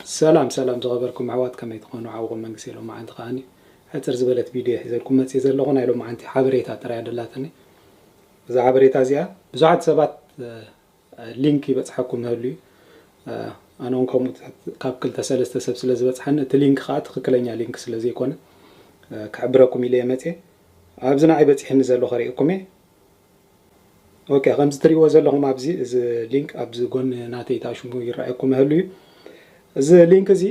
ሰላም ሰላም ዝኸበርኩም ኣሕዋት፣ ከመይ ትኾኑ? ዓውኹም መንግስቲ ሎማዓንቲ ከዓኒ ሕፅር ዝበለት ቪድዮ ሒዘልኩም መፅእ ዘለኹ። ናይ ሎማዓንቲ ሓበሬታ ጥራይ ደላትኒ። እዛ ሓበሬታ እዚኣ ብዙሓት ሰባት ሊንክ ይበፅሐኩም ይህሉ እዩ። ኣነ እውን ከምኡ ካብ ክልተ ሰለስተ ሰብ ስለ ዝበፅሐኒ፣ እቲ ሊንክ ከዓ ትክክለኛ ሊንክ ስለ ዘይኮነ ክሕብረኩም ኢለ እየ መፅእ። ኣብዚ ንዓይ በፂሕኒ ዘሎ ከርእየኩም እየ። ኦኬ፣ ከምዚ ትሪእዎ ዘለኹም ኣብዚ፣ እዚ ሊንክ ኣብዚ ጎኒ ናተይ ተኣሽሙ ይረኣየኩም ይህሉ እዩ። እዚ ሊንክ እዚ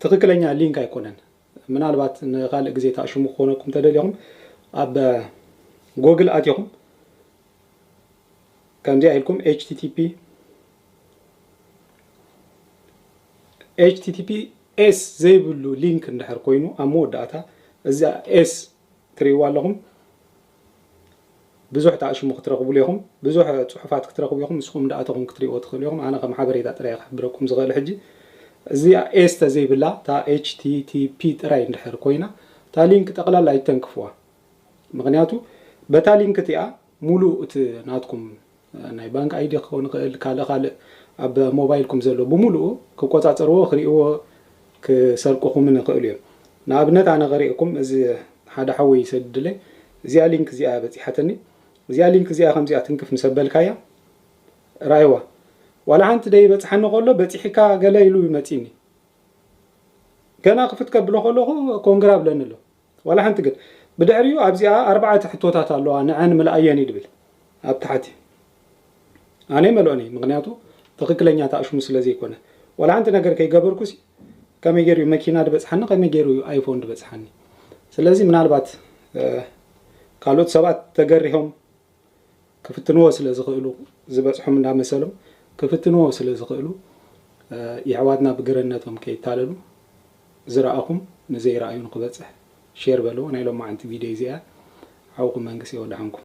ትክክለኛ ሊንክ ኣይኮነን። ምናልባት ንካልእ ግዜ ተኣሽሙ ክኾነኩም ተደሊኹም ኣብ ጎግል ኣቲኹም ከምዚኣ ኢልኩም ኤች ቲ ቲ ፒ፣ ኤች ቲ ቲ ፒ ኤስ ዘይብሉ ሊንክ እንድሕር ኮይኑ ኣብ መወዳእታ እዚኣ ኤስ ትሪእዋ ኣለኹም። ብዙሕ ተኣሽሙ ክትረኽብሉ ኢኹም፣ ብዙሕ ፅሑፋት ክትረኽቡ ኢኹም። ንስኹም እንዳኣተኹም ክትሪእዎ ትኽእሉ ኢኹም። ኣነ ከም ሓበሬታ ጥራይ ክሕብረኩም ዝኽእል ሕጂ። እዚኣ ኤስ ተዘይብላ እታ ኤች ቲ ቲ ፒ ጥራይ እንድሕር ኮይና እታ ሊንክ ጠቕላላ ኣይተንክፍዋ። ምኽንያቱ በታ ሊንክ እቲኣ ሙሉእ እቲ ናትኩም ናይ ባንክ ኣይዲ ክኸውን ይኽእል፣ ካልእ ካልእ ኣብ ሞባይልኩም ዘሎ ብምሉኡ ክቆፃፀርዎ፣ ክርእይዎ፣ ክሰርቅኹምን ይኽእሉ እዮም። ንኣብነት ኣነ ከርእየኩም፣ እዚ ሓደ ሓወይ ይሰድለይ፣ እዚኣ ሊንክ እዚኣ በፂሓትኒ፣ እዚኣ ሊንክ እዚኣ ከምዚኣ ትንክፍ ምስ ኣበልካያ ራይዋ፣ ዋላ ሓንቲ ደይበፅሓኒ ከሎ በፂሕካ ገለ ኢሉ ይመፂኒ። ገና ክፍት ከብሎ ከለኹ ኮንግራ ብለኒ ኣሎ። ዋላ ሓንቲ ግን ብድሕሪኡ ኣብዚኣ ኣርባዕተ ሕቶታት ኣለዋ፣ ንዐን ምልኣየን እዩ ድብል ኣብ ታሕቲ። ኣነ ይመልኦኒ፣ ምክንያቱ ትክክለኛ ተኣሽሙ ስለ ዘይኮነ። ዋላ ሓንቲ ነገር ከይገበርኩ ሲ ከመይ ገይሩ እዩ መኪና ዝበፅሓኒ፣ ከመይ ገይሩ እዩ ኣይፎን ዝበፅሓኒ? ስለዚ ምናልባት ካልኦት ሰባት ተገሪሆም ክፍትንዎ ስለ ዝኽእሉ፣ ዝበፅሖም እንዳመሰሎም ክፍትንዎ ስለ ዝኽእሉ፣ የሕዋትና ብግርህነቶም ከይታለሉ፣ ዝረኣኹም ንዘይረኣዩ ንክበፅሕ ሼር በልዎ። ናይ ሎማዓንቲ ቪድዮ እዚኣ ሓውኩም መንግስቲ ወድሓንኩም።